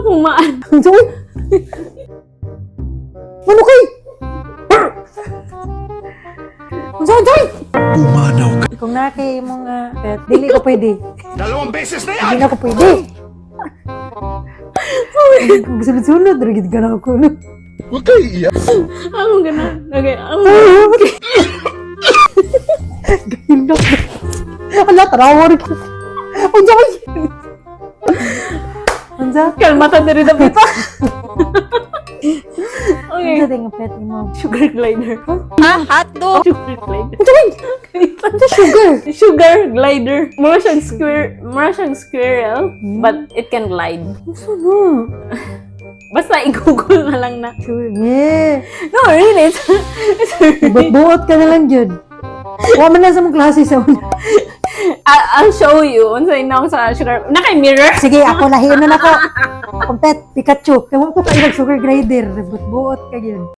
Akong maan. Unsa, uy? Ano kay? Unsa, unsa, uy? Pumanaw ka. Kung naa kay imong pet, dili ko pwede. Dalawang beses na yan! Hindi na ko pwede. Kung sunod-sunod, rigid ka na ako. No? Huwag kayo iiyak. Akong ganun. Okay, ako. Gahilak na. Ala, tarawa rin ko. Unsa kay? Unsa? Kalmata na rin dapat. Okay. Unsa nga pet mo? Sugar glider. Ha? Hotdog? Sugar glider. Unsa kay? Unsa sugar? Sugar glider. Mura siyang squirrel, but it can glide. Unsa na? Basta i-Google na lang na. Sugar. Yeah. No, really. It's really Buot ka na lang jud. Wa man na sa mong klase sa una. I'll show you. Unsa inawon sa sugar. Na kay mirror. Sige, ako lahiin na nako. Kung pet, Pikachu. Kaya ko kayo sugar glider. Buot ka yun.